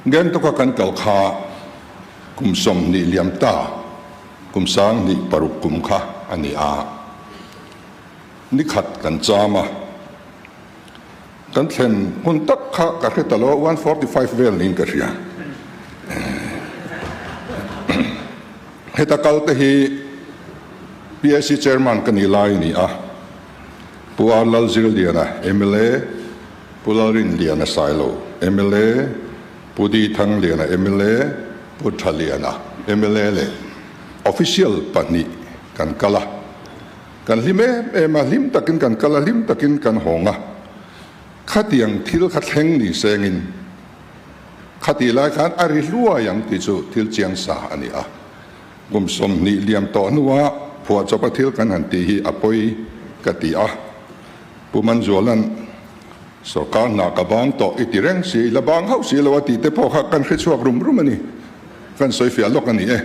Gangtok a kan kal kha kum 20 liam ta kum 2006 kum kha a ni a. Ni khat kan cham a, kan thlen hun tak kha ka hre ta lo a, 1:45 vel niin ka hria. Heta kal te hi PAC Chairman ka nih lai a ni a, Pu R Lalzirliana mla, Pu Lalrinliana Sailo mla, Pu Di Thangliana mla, Pu Thaliana mla leh Official pahnih kan kal a. Kan hlim em em a, hlim takin kan kal a, hlim takin kan hawng a. Khatiang thil kha thleng ni sengin khatih lai khan a ri hluai ang tih chu thil chiang sa a ni a. Kum 20 liam tawh hnua phuahchawpa thil kan han tih hi a pawi ka ti a. Pu Manzuala'n sorkar hna ka bang tawh i ti reng si, i la bang hauh si lo a tih te pawh kha kan hre chhuak rum rum a ni. Kan sawi fiah lawk a ni e.